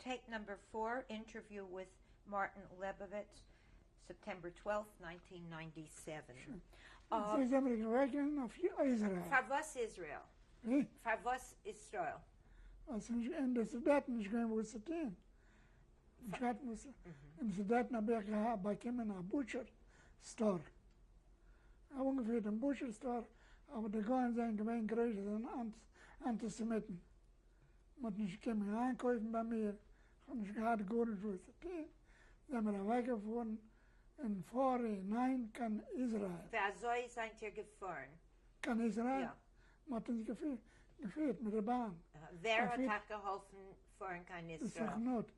Tape number four, interview with Martin Lebovitz, September 12th, 1997. אזוי זעמיר געוועגען אויף איזרעיל. פארוואס איזרעיל? ווי? פארוואס ישראל? ווייל ס'איז נישט אין די סודעטן נישט געווען וואס צו טוהן. נישט געהאט וואס אין די סודעטן האב איך געהאט באקומען א butcher store. איך האב אנגעפירט דעם butcher store אבער די גוים זענען געווען גרויסע אנטיסעמיטן. מ'האט נישט געקומען איינקויפן ביי מיר, כ'האב נישט געהאט גארנישט וואס צו טון, זעמיר אוועקגעפארן אין 49 קיין איזראעל. ווי אזוי זענט איר געפארן? קיין איזראעל? יא. מ'האט אונז געפירט מיט די באן. ווער האט אייך געהאלפן פארן קיין ישראל? די סוכנות,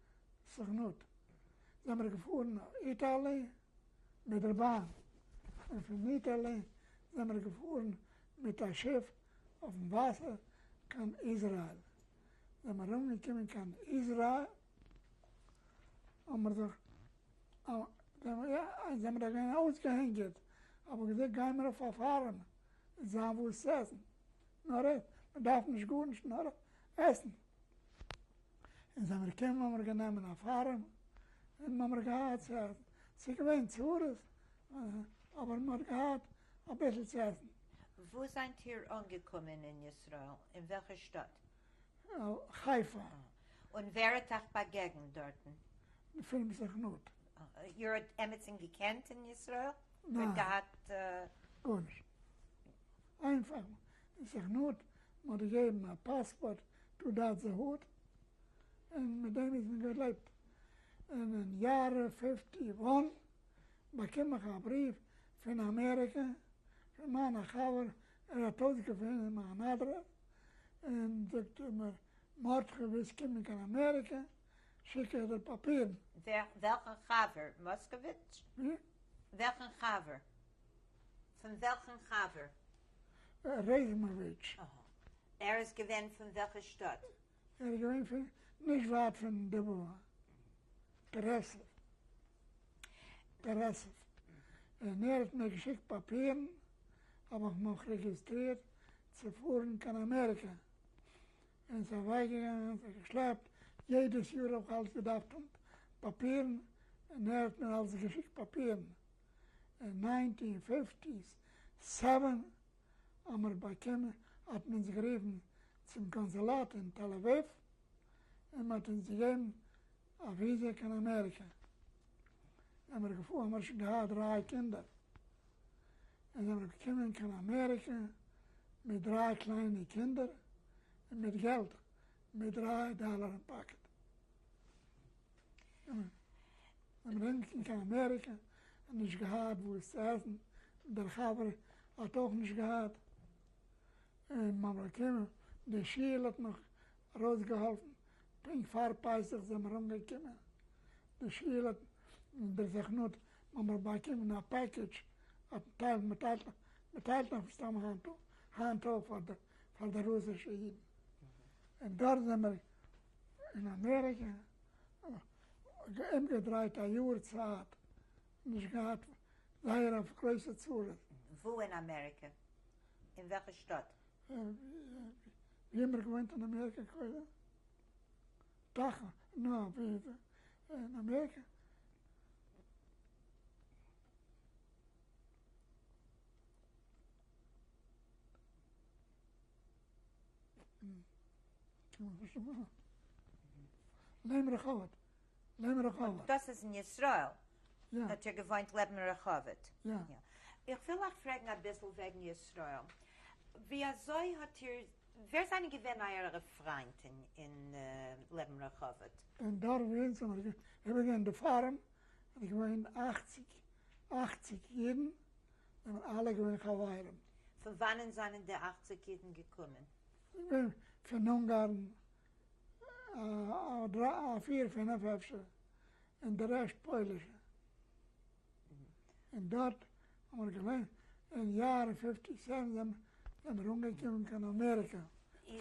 סוכנות. זעמיר געפארן אויף Italy מיט דער באן, און פון Italy זעמיר געפארן מיט א שיף אויפן וואסער קיין איזראעל. זענען מיר אנגעקומען קיין איזראעל, האבן מיר זיך, זענען מיר דאך געווען אויסגעהונגערט, האב איך געזאגט גיי מיר אויף א farm, עס זיין וואס צו עסן, נאר עסן, מען דארף נישט גארנישט נאר עסן. און זענען מיר געקומען האבן מיר גענומען א farm, און האבן מיר געהאט צו עסן, ס'איז געווען צרות, אבער מען האט געהאט אביסל צו עסן. וואו זענט איר אנגעקומען אין ישראל? אין וועלכע שטאט? חיפה. און ווער האט אייך באגעגנט דארטן? פונעם סוכנות. איר האט עמיצן געקענט אין ישראל? ניין. איר האט געהאט. גארנישט. איינפאך די סוכנות, מען האט געגעבן א פאספארט, תעודת זהות, און מיט דעם איז מען געלעבט. און אין יאר 51 באקום איך א בריוו פון אמעריקע, פון מיין א חבר, ער האט אויסגעפונען מיין אדרעס, און זאגט מיר, מרדכי ווילסט קומען קיין אמעריקע, שיק איך דיר פאפירן. ווער, וועלכן חבר? מאסקאוויטש? ווי? וועלכן חבר? פון וועלכן חבר? רעזמאוויטש. אהא. ער איז געווען פון וועלכע שטאט? ער איז געווען פון נישט ווייט פון דובאווא, טערעסעוו. טערעסעוו. און ער האט מיר געשיקט פאפירן, האב איך מיך רעגיסטרירט צו פארן קיין אמעריקע. און ס'איז אוועקגעגאנגען, זיך געשלעפט, יעדעס יאר האב איך אלץ געדארפט האבן פאפירן, און ער האט מיר אלץ געשיקט פאפירן. אין 1957 האמיר באקומען, האט מען אונז גערופן צום קאנסולאט אין תל אביב, און מען האט אונז געגעבן א וויזע קיין אמעריקע. זעמיר געפארן, האמיר שוין געהאט דריי קינדער, און זעמיר געקומען קיין אמעריקע מיט דריי קליינע קינדער, און מיט געלט, מיט דריי דאלער אין pocket. זעמיר אנגעקומען קיין אמעריקע, און נישט געהאט וואס צו עסן, דער חבר האט אויך נישט געהאט, און מ'האט באקומען, די שול האט נאך ארויסגעהאלפן, פונקט פאר פסח זעמיר אנגעקומען, די שול האט, דער סוכנות, מ'האמיר באקומען א package, האט מ'טיילט, מ'טיילט, מ'טיילט נאך מסתם היינט היינט אויך פאר די פאר די רוסישע אידן, און דארט זעמיר אין אמעריקע אומגעדרייט א יאר צייט, נישט געהאט זייער אויף גרויסע צרות. וואו אין אמעריקע? אין וועלכע שטאט? ווי האבן מיר געוואוינט אין אמעריקע קודם? טאכע, נא, ווי אין אמעריקע? לעבן רחובות, לעבן רחובות. דאס איז אין ישראל? יא. האט איר געוואוינט לעבן רחובות? יא. איך וויל אייך פרעגן אביסל וועגן ישראל. ווי אזוי האט איר, ווער זענען געווען אייערע פריינט אין לעבן רחובות? אין דארף ווי אונז האמיר איבערגעגעבן די farm איז געווען אכציג, אכציג אידן, זענען אלע געווען חברים. פון וואנען זענען די אכציג אידן געקומען? פון אונגארן, א פיר פינעף אפשר, און די רעשט פוילישע. און דארט האבן מיר געלערנט, אין יאר 57 זענען מיר אנגעקומען קיין אמעריקא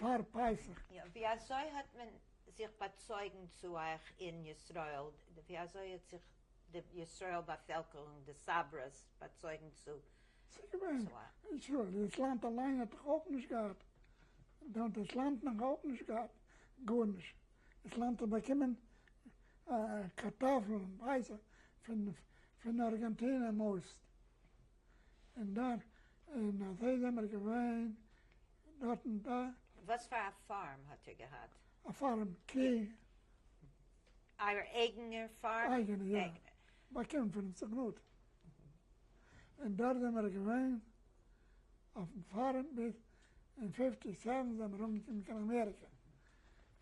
פאר פסח. יא, ווי אזוי האט מען זיך באצויגן צו אייך אין ישראל, ווי אזוי האט זיך די ישראל באפעלקערונג, די סאברעס, באצויגן צו ס'איז געווען ישראל, דאס לאנד אליין האט דאך אויך נישט געהאט, דאס לאנד נאך אויך נישט געהאט גארנישט, דאס לאנד האט באקומען. קארטאפל, ווייס איך, פון פון ארגענטינע most. און דארט, און אזוי זעמער געווען דארטן דא. וואס פאר א farm האט איר געהאט? א farm, קי. אייער אייגענער farm? אייגענע, יא. באקומען פונעם סוכנות. און דארט זעמער געווען אויפן farm ביז אין 57 זעמער אנגעקומען קיין אמעריקע.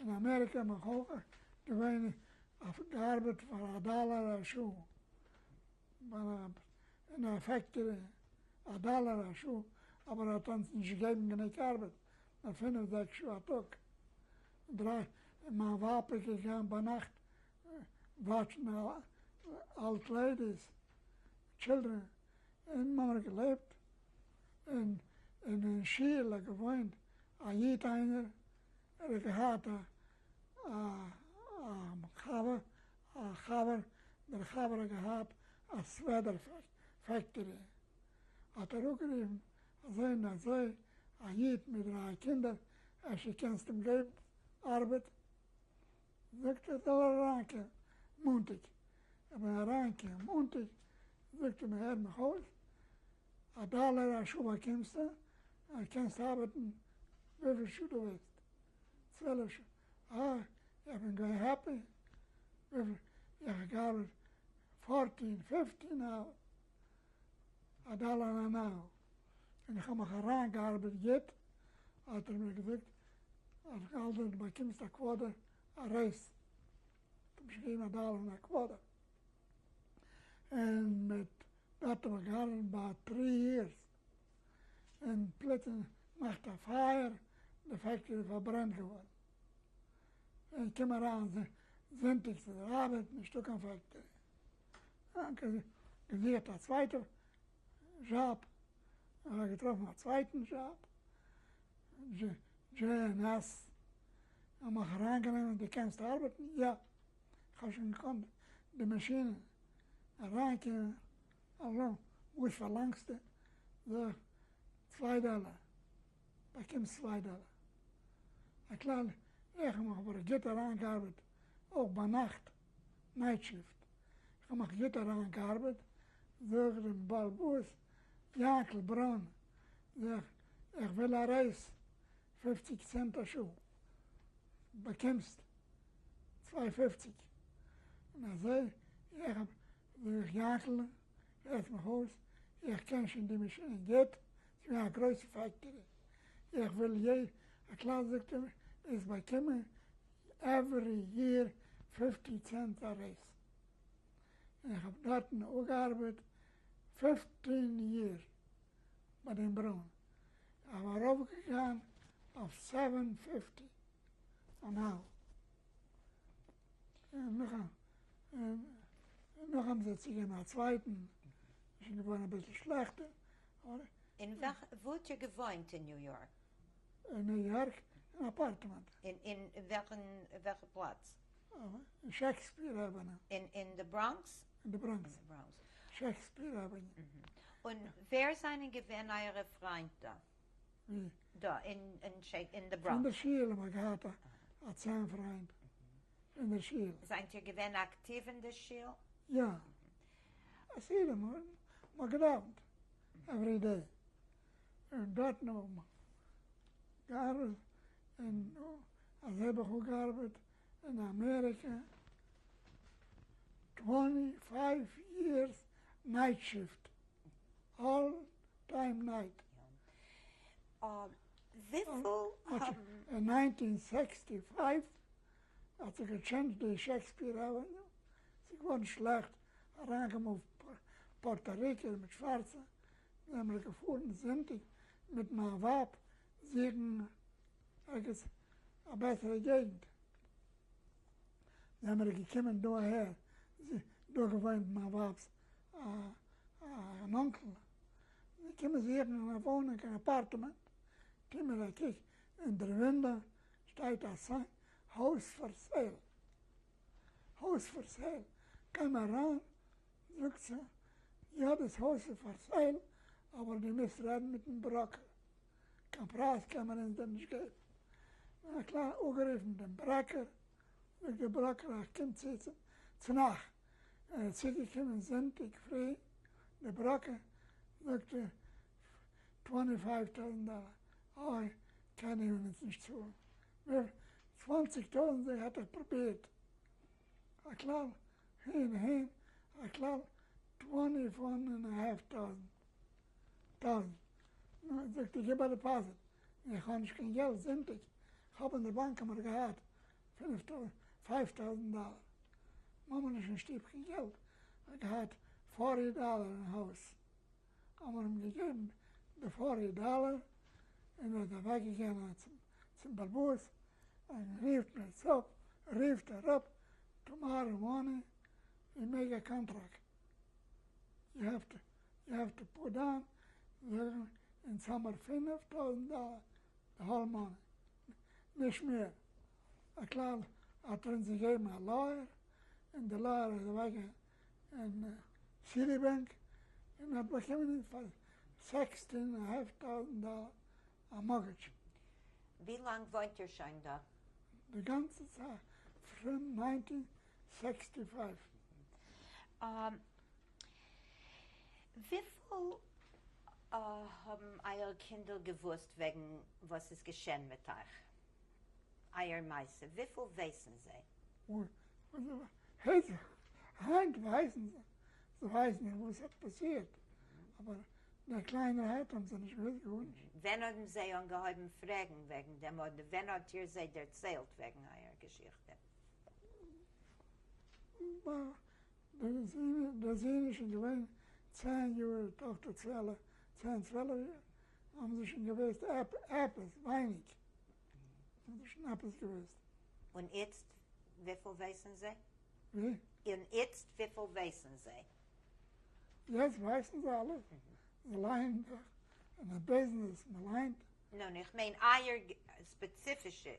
אין אמעריקע האב איך אויך געווען אויף געארבעט פאר א דאלער א שעה אין א factory, א דאלער א שעה, אבער ער האט אונז נישט געגעבן גענוג ארבעט, נאר פינף זעקס שעה א טאג. דריי, און מיין ווייב איז געגאנגען ביינאכט watch ן old ladies, children, און מ'האמיר געלעבט, און אין שול האט געוואוינט א איד איינער, ער האט געהאט א חבר, א חבר, דער חבר האט געהאט א sweater factory, האט ער אפגערופן אזוי און אזוי א איד מיט דריי קינדער, אפשר קענסט אים געבן ארבעט? זאגט ער זאל ער אריינקומען מאנטאג, איך בין אריינגעקומען מאנטאג, זאגט ער מיר הער מיך אויס, א דאלער א שעה באקומסטו, און קענסט ארבעטן וויפיל שעה דו ווילסט, 12 שעה, אה, איך בין געווען happy, וויפיל, איך האב געארבעט 14, 15 hours, א דאלער אן hour, און איך האב מיך אריינגעארבעט גוט, האט ער מיר געזאגט, אז אלזא דו באקומסט א quarter א raise, האט ער מיר שוין געגעבן א דאלער און א quarter, און מיט דארט האב איך געארבעט ביי 3 years, און פלוצים מאכט א פייער, די factory איז פארברענט געווארן, און קום אריין זונטאג צו דער ארבעט, נישטא קיין factory, געזוכט א צווייטע דזשאב, איך האב געטראפן א צווייטן דזשאב, J&S, האבן מיך אריינגענומען, דו קענסט ארבעטן? יא, איך האב שוין געקאנט די מאשינען, אריינקומען, אלא, וואס פארלאנגסטו? זאג איך, 2 דאלער, באקומסט 2 דאלער. הכלל, איך האב מיך אבער גוט אריינגעארבעט, אויך ביינאכט, night shift, איך האב מיך גוט אריינגעארבעט, זאג איך דעם בעל הבית, יענקל ברוין, זאג איך, איך וויל א raise, 50 צענט א שעה, באקומסט 2.50. און אזוי, איך האב, זאג איך, יענקל, הערט מיך אויס, איך קען שוין די מאשינען גוט, ס'איז געווען א גרויסע factory, איך וויל יע, הכלל זאגט ער מיר, איז באקומען every year 50 צענט א raise. און איך האב דארטן אפגעארבעט 15 year ביי דעם ברוין. איך האב ארויפגעגאנגען אויף 7.50 אן hour. און נאך און נאך האבן זיי צוגעגעבן א צווייטן, איז שוין געווארן אביסל שלעכטער. אין וועלכע, וואו האט איר געוואוינט אין ניו יארק? אין ניו יארק, אין apartment. אין וועלכן, וועלכע פלאץ? אין Shakespeare Avenue. אין די בראנקס? אין די בראנקס. אין די בראנקס. Shakespeare Avenue. און ווער זענען געווען אייערע פריינט דא? ווי? דא, אין די בראנקס. פון דער שול האב איך געהאט א 10 פריינט. אין דער שול. זענט איר געווען אקטיוו אין דער שול? יא. אסירים האבן געדאוונט every day. און דארטן האב איך געארבעט, און אזוי האב איך אויך געארבעט אין אמעריקע 25 years night shift, all time night. וויפיל האבן... אין 1965 האט זיך גע change ט די Shakespeare Avenue, ס'איז געווארן שלעכט, אריינגע move ט פארטא ריקער מיט שווארצע, זענען מיר געפארן זונטאג מיט מיין ווייב זוכן ערגעץ א בעסערע געגנט, זענען מיר געקומען דא אהער, דא געוואוינט מיין ווייב'ס אן uncle, מיר קומען זוכן א וואוינונג, אן apartment, טו מיר א קוק אין דער window שטייט א sign, house for sale, house for sale, קום אריין, זאגט זי, יא דאס הויז איז for sale, אבער דו מוזט רעדן מיטן broker, קיין פרייז קען מען אונז דיר נישט געבן. בין איך קליין אפגערופן דעם broker, זאגט דער broker, איך קום צו צום צונאכט. ער איז צוגעקומען זונטאג פרי, די broker זאגט ער 25,000 דאלער, אוי קען איך אונז נישט צאלן, מער 20,000 זיי האט איך פרובירט, א כלל הין הין, א כלל 21 and a half thousand, טויזנט, נו זאגט ער גיב א deposit, איך האב נישט קיין געלט זונטאג, איך האב אין די באנק האמיר געהאט 5000 דאלער, מ'האמיר נישט אין שטוב קיין געלט, האט געהאט 40 דאלער אין הויז, האמיר אים געגעבן די 40 דאלער, און ער האט אוועק געגאנגען צום באלבאס, און רופט מיר אפ, רופט ער אפ, tomorrow morning we make a contract, you have to put down, זאגן אונז האמיר 5000 דאלער די whole money, נישט מער. א כלל האט ער אונז געגעבן א lawyer, און די lawyer איז אוועק אין Citibank און האט באקומען פאר 16 and half thousand דאלער א mortgage. ווי לאנג וואוינט איר שוין דא? די גאנצע צייט, פון 1965. וויפיל האבן אייערע קינדער געוואוסט וועגן וואס איז געשען מיט אייך? אייער מעשה, וויפיל ווייסן זיי? היינט ווייסן זיי, זיי ווייסן נישט וואס האט פאסירט, אבער דער קליינערהייט האבן זיי נישט געוואוסט גארנישט. ווען האבן זיי אנגעהויבן פרעגן וועגן דעם, אדער ווען האט איר זיי דערציילט וועגן אייער געשיכטע? דער זון איז שוין געווען 10 יאר, טאכטער 12, 10, 12 יאר, האבן זיי שוין געוואוסט עפעס, ווייניג. האבן זיי שוין עפעס געוואוסט. און איצט וויפיל ווייסן זיי? ווי? און איצט וויפיל ווייסן זיי? יעצט ווייסן זיי אלעס. זיי לייענען דאך אין א ביזנעס, מען לייענט. נו, איך מיין אייער ספעציפישע,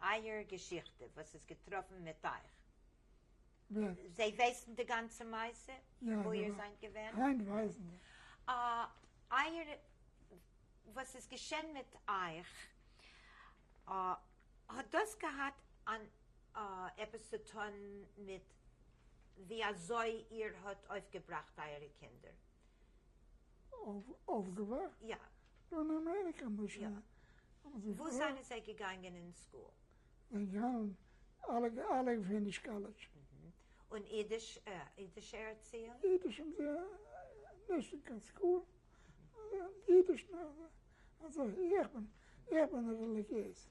אייער געשיכטע, וואס איז געטראפן מיט אייך. ווער? זיי ווייסן די גאנצע מעשה? יא, וואו איר זענט געווען? היינט ווייסן זיי. אייער, וואס איז געשען מיט אייך, האט דאס געהאט אן עפעס צו טון מיט ווי אזוי איר האט אויפגעבראכט אייערע קינדער? אויפגעבראכט? יא. דא אין אמעריקע האבן זיי שוין, האבן זיי וואו זענען זיי געגאנגען אין school? זיי געגאנגען אלע, אלע געפינישט college. און אידיש, אידישע ערציאונג? אידיש האבן זיי נישט אין קיין school. אידיש נאר אזוי, איך בין רעליגיעז.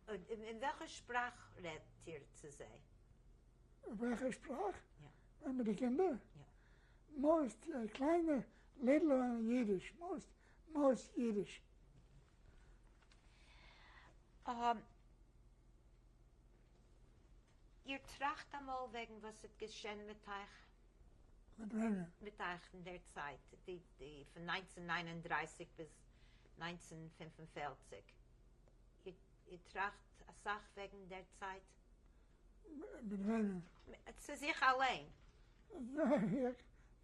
און אין וועלכע שפראך רעדט איר צו זיי? וועלכע שפראך? יא. ווען מיט די קינדער? יא. most קליינע little אידיש, most, most אידיש. איר טראכט אמאל וועגן וואס האט געשען מיט אייך? מיט וועמען? מיט אייך אין דער צייט, די פון 1939 ביז 1945. איר טראכט אסאך וועגן דער צייט? מיט וועמען? צו זיך אליין.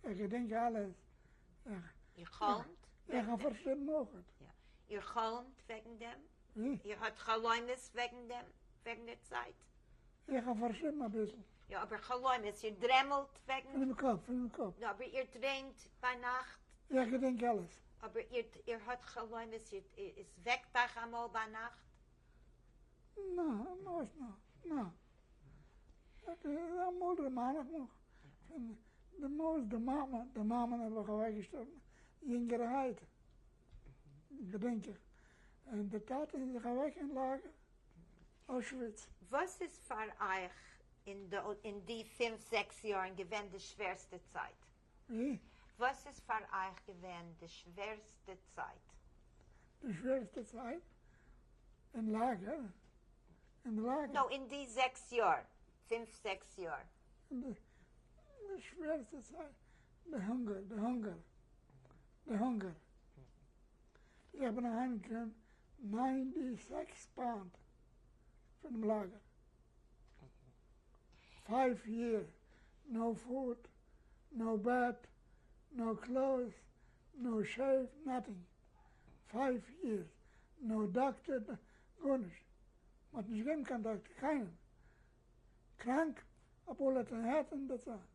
איך געדענק אלעס. איר חלומט? איך האב פארשריבן אויך. יא. איר חלומט וועגן דעם? ווי? איר האט חלומות וועגן דעם, וועגן דער צייט? איך האב פארשריבן אביסל. יא, אבער חלומות, איר דרעמלט וועגן? פונעם קאפ, פונעם קאפ. יא, אבער איר דרעמט ביינאכט? איך געדענק אלעס. אבער איר האט חלומות, עס וועקט אייך אמאל ביינאכט? נא, נא, נא, נא. אמאל דערמאן איך מיך פון די מויז, די מאמע, די מאמע האב איך אוועקגעשטארבן יונגערהייט, געדענק איך. און די טאטע איז זיך אוועק אין לאגער, אוישוויץ. וואס איז פאר אייך אין די פינף זעקס יארן געווען די שווערסטע צייט? ווי? וואס איז פאר אייך געווען די שווערסטע צייט? די שווערסטע צייט? אין לאגער? אין לאגער? נו, אין די 6 יאר, פינף זעקס יאר. אין די שווערסטע צייט, די הונגער, די הונגער, די הונגער. איך בין אהיימגעקומען 96 פאונד פונעם לאגער. 5 year, no food, no bed, no clothes, no shave, nothing. 5 years, no doctor, גארנישט. מ'האט נישט געגעבן קיין דאקטער, קיינעם. קראנק, א bullet אין head און that's all.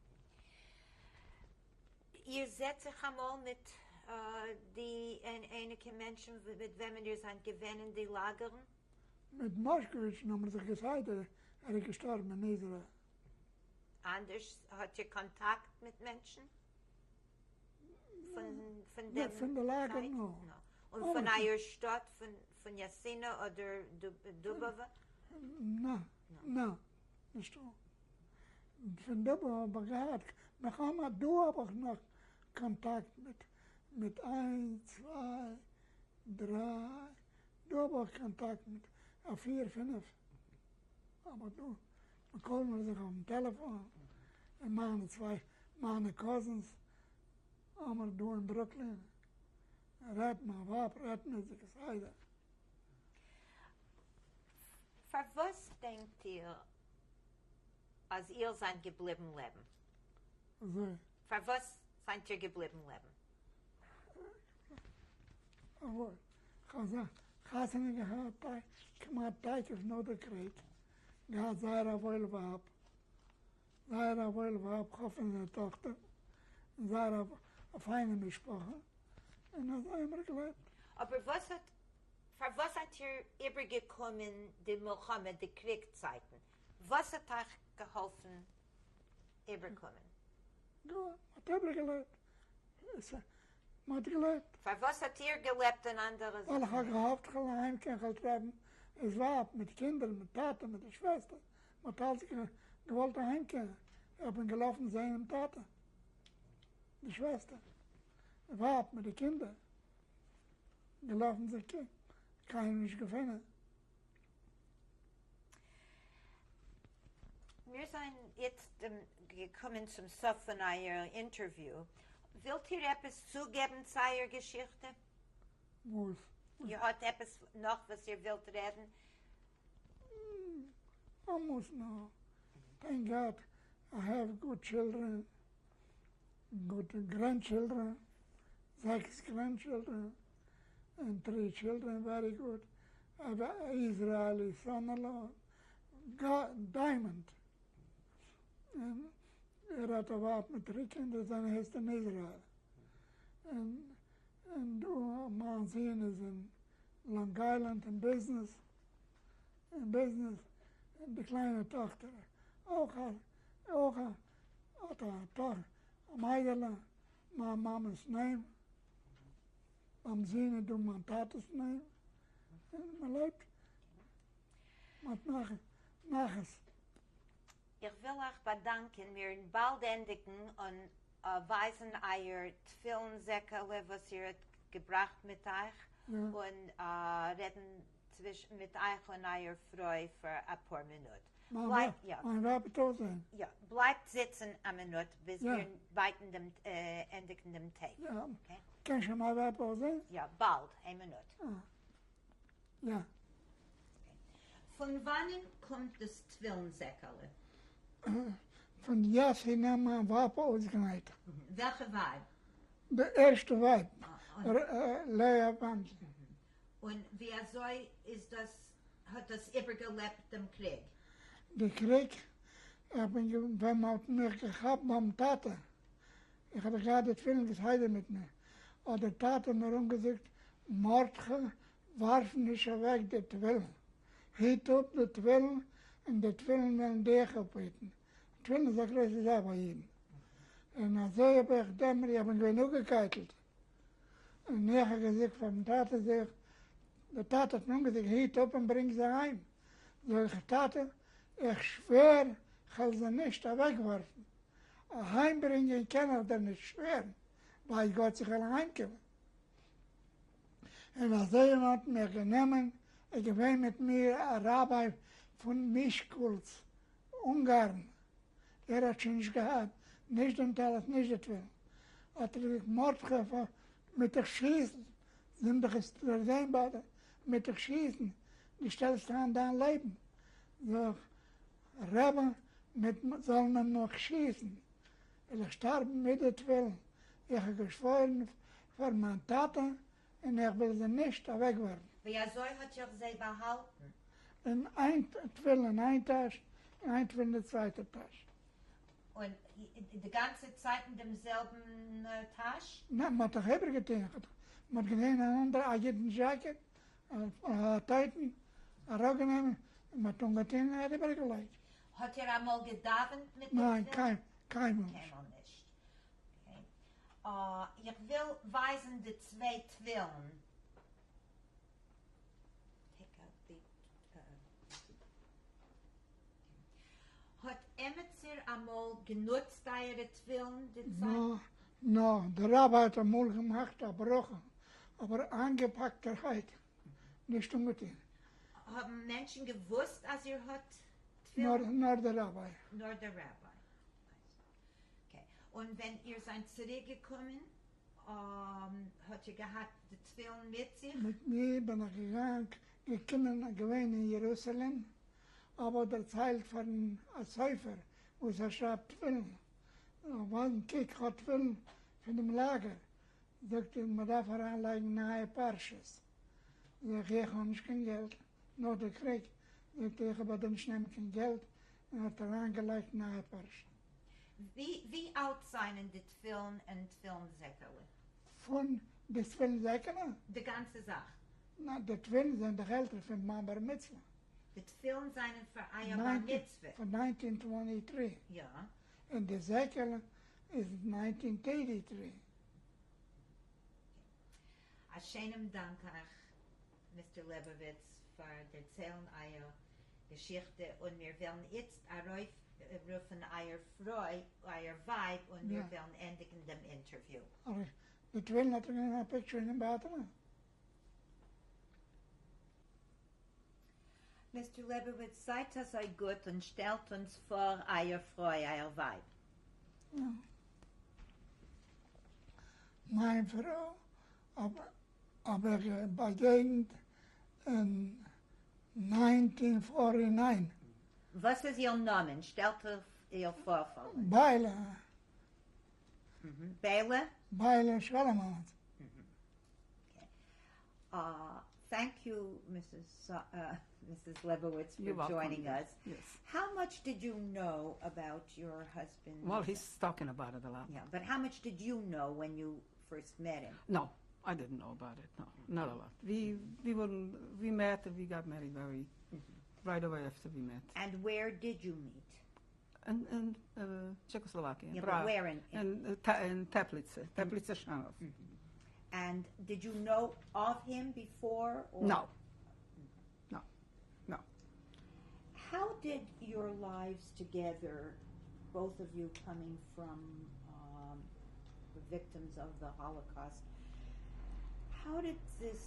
איר זעט זיך אמאל מיט די אייניגע מענטשן מיט וועמען איר זענט געווען אין די לאגערן? מיט מאשקאוויטשן האבן מיר זיך געסיידער ער איז געשטארבן אין איזראעל. אנדערש האט איר קאנטאקט מיט מענטשן פון דעם פון די לאגער? צייט? No. און פון אייער שטאט פון יאסינא אדער דובאווע? נא, נא, נישטא. פון דובאווע האב איך געהאט, נאך דא האב איך נאך קאנטאקט מיט מיט איינס צוויי דריי, דא האב איך קאנטאקט מיט א פיר פינף, אבער דא מען call מיר זיך אויפן טעלעפאן, און מיינע צוויי מיינע cousins האמער דא אין ברוקלין, רעדט מיין ווייב רעדט מיט זיי כסדר. פארוואס דענקט איר אז איר זענט געבליבן לעבן? אזוי. פארוואס זענט איר געבליבן לעבן? אבער כ'האב חתונה געהאט כמעט תיכף נאך די קריג, געהאט זייער א וואויל ווייב, זייער א וואויל ווייב, כ'האף און טאכטער, און זייער א פיינע משפחה, און אזוי האבן מיר געלעבט. אבער וואס האט, פארוואס האט איר איבערגעקומען די מלחמה, די קריג צייטן? וואס האט אייך געהאלפן איבערקומען? גאר, מ'האט איבערגעלעבט. מ'האט געלעבט. פארוואס האט איר געלעבט און אנדערע זיך ווייל איך האב נישט? געהאפט כ'וועל אהיים קען כ'וועל טרעפן דאס ווייב מיט קינדער מיט טאטע מיט די שוועסטער, מ'האט אלץ געוואלט אהיים קומען, איך בין געלאפן זעהן דעם טאטע, די שוועסטער, די ווייב מיט די קינדער, געלאפן זיך קיינעם נישט געפונען. מיר זענען איצט געקומען צום סוף פון אייער אינטערוויו. ווילט איר עפעס צוגעבן צו אייער געשיכטע? וואס? איר האט עפעס נאך וואס איר ווילט רעדן? Almost no. Thank God I have good children, good grandchildren, six grandchildren, and three children, very good. I have an Israeli son-in-law, Diamond. און ער האט א ווייב מיט דריי קינדער זענען העסט אין איזראעל. און און דא מיין זון איז אין לאנג איילענד אין ביזנעס, אין ביזנעס, און די קליינע טאכטער אויך אויך האט א טאכטער א מיידעלע, מיין מאמע'ס name, ביים זון איז דא מיין טאטע'ס name, און מען לעבט, מען האט נחת. איך וויל אייך באדאנקען, מיר באלד ענדיגן און ווייזן אייער תפילין זעקעלע וואס איר האט געבראכט מיט אייך, און רעדן צווישן מיט אייך און אייער פרוי פאר אפאר מינוט. מיין ווייב וועט אויך זיין. יא, בלייבט זיצן א מינוט ביז מיר בייטן דעם ענדיגן דעם tape. יא, קען שוין מיין ווייב אויך זען? יא, באלד, איין מינוט. יא. פון וואנען קומט דאס תפילין זעקעלע? פון יאסי מיין ווייב אויסגענייט. וועלכע ווייב? די ערשטע ווייב, לאה וואנזן. און ווי אזוי איז דאס, האט דאס איבערגעלעבט דעם קריג? די קריג, איך בין ווען מען האט מיך געכאפט ביים טאטע, איך האב דאך געהאט די תפילין כסדר מיט מיר, האט דער טאטע מיר אנגעזאגט, מרדכי, ווארף נישט אוועק די תפילין, היט אפ די תפילין און די תפילין וועלן דיך אפהיטן, תפילין איז א גרויסע זאך ביי אידן, און אזוי האב איך דעם, איך בין געווען אפגעקייטלט, און איך האב געזאגט פארן טאטע, זאג איך, דער טאטע האט מיר אנגעזאגט, היט אפ און ברענג זיי אהיים, זאג איך, טאטע, איך שווער כ'וועל זיי נישט אוועקווארפן, אהיימברענגען קען איך דיר נישט שווערן, ווייל גאט זיך וועל אהיימקומען. און אזוי האט מיך גענומען, איז געווען מיט מיר א ראביי פון מישקולץ, אונגארן, ער האט שוין נישט געהאט נישט דעם טלית נישט די תפילין, האט ער געזאגט מרדכי מיט דיך שיסן, זינט דיך עס דערזען ביי דיר, מיט דיך שיסן, דו שטעלסט איין דיין לעבן, זאג איך, רבי, מיט זאל מען מיך שיסן, וועל איך שטארבן מיט די תפילין, איך האב געשוואוירן פאר מיין טאטע און איך וועל זיי נישט אוועקווארפן. ווי אזוי האט איר זיי באהאלטן? אין איין תפילין אין איין טאש און איין תפילין אין די צווייטע טאש. און די גאנצע צייט אין דעם זעלבן טאש? ניין, מ'האט דאך איבערגעטון, מ'האט גענומען אן אנדערע א גוטן דזשעקעט, א טויטן, אראפגענומען און מ'האט אנגעטון און אריבערגעלייגט. האט איר אמאל געדאווענט מיט דעם תפילין? ניין, קיינמאל נישט. קיינמאל נישט. Okay. איך וויל ווייזן די צוויי תפילין. Take out the, האט עמיצער אמאל גענוצט אייערע תפילין די צייט? נא, נא, דער רבי האט אמאל געמאכט א ברכה, אבער איינגעפאקטערהייט, נישט אנגעטון. האבן מענטשן געוואוסט אז איר האט תפילין? נאר דער רבי. נאר דער רבי. Okay. און ווען איר זענט צוריק געקומען האט איר געהאט די תפילין מיט זיך? מיט מיר בין איך געגאנגען, געקומען, געווען אין ירוסלים, אבא דערציילט פארן א סופר וואס ער שרייבט תפילין, וואנען קוק כ'האב תפילין פון דעם לאגער, זאגט ער מ'דארף אריין לייגן נייע פרשות, זאג איך איך האב נישט קיין געלט, נאך די קריג, זאגט ער איך האב ביי דיר נישט נעמען קיין געלט, און האט אריין געלייגט נייע פרשה. ווי אלט זענען די תפילין און תפילין זעקעלע? פון די תפילין זעקעלע? די גאנצע זאך. ניין, די תפילין זענען דאך עלטער פון מיין בר מצוה. די תפילין זענען פאר אייער בר מצוה. פון 1923. יא. און די זעקעלע איז 1933. א שיינעם דאנק אייך Mister לעבאוויץ פאר דערציילן אייער געשיכטע, און מיר וועלן איצט ארויפרופן אייער פרוי, אייער ווייב, און מיר וועלן ענדיגן דעם אינטערוויו. די תפילין האט ער גענומען א picture אינעם bathroom. Mister לעבאוויץ, זייט אזוי גוט און שטעלט אונז פאר אייער פרוי, אייער ווייב. מיין פרוי האב איך באגעגנט אין 1949. וואס איז איר נאמען? שטעלט איר פאר פאר אונז. ביילע. ביילע? ביילע שלמה'ס. Thank you, Mrs. Lebowitz, for joining us. Yes. How much did you know about your husband? Well, he's talking about it a lot. Yeah, but how much did you know when you first met him? No, I didn't know about it. No, not a lot. We met and we got married very right away after we met. And where did you meet? In Czechoslovakia. Yeah, but Prague. where in? In Teplice, Teplice Šanov. And did you know of him before? Or? No. No. No. How did your lives together, both of you coming from the victims of the Holocaust, how did this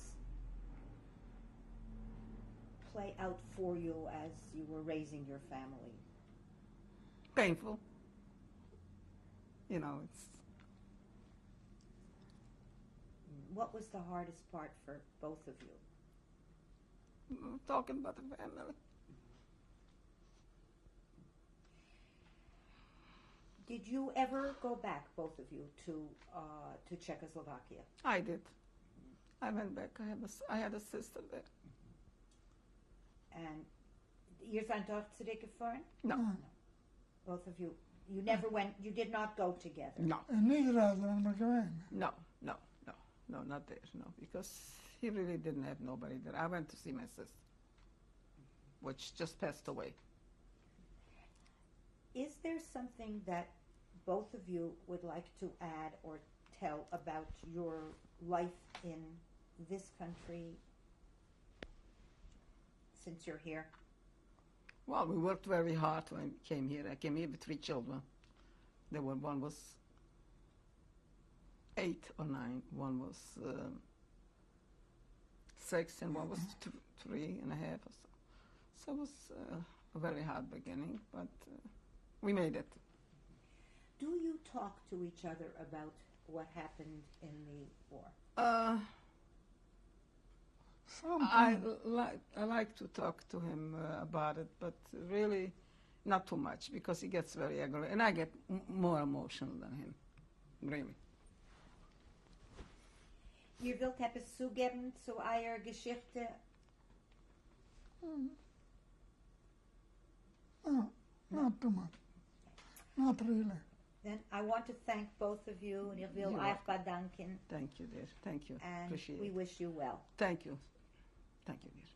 play out for you as you were raising your family? Painful. You know, it's... What was the hardest part for both of you? Talking about the family. Did you ever go back, both of you, to Czechoslovakia? I did. I went back. I had a sister there. And ihr seid dort zurückgefahren? No. No. Both of you, you never went, you did not go together? No. In Israel, I'm not going. No, no, no, no, not there, no, because he really didn't have nobody there. I went to see my sister, which just passed away. Is there something that both of you would like to add or tell about your life in this country since you're here? Well, we worked very hard when we came here. I came here with 3 children. One was 8 or 9, one was 6, and one was 3.5 or so. So it was a very hard beginning, but we made it. Do you talk to each other about what happened in the war? Sometimes. I like to talk to him about it, but really not too much, because he gets very angry, and I get more emotional than him, really. Ihr wollt etwas zugeben zu eurer Geschichte? No, not too much. Not really. Then I want to thank both of you, און איך וויל You're אײַך באַדאַנקען. Thank you, dear. Thank you. And Appreciate we it. wish you well. Thank you. Thank you, dear.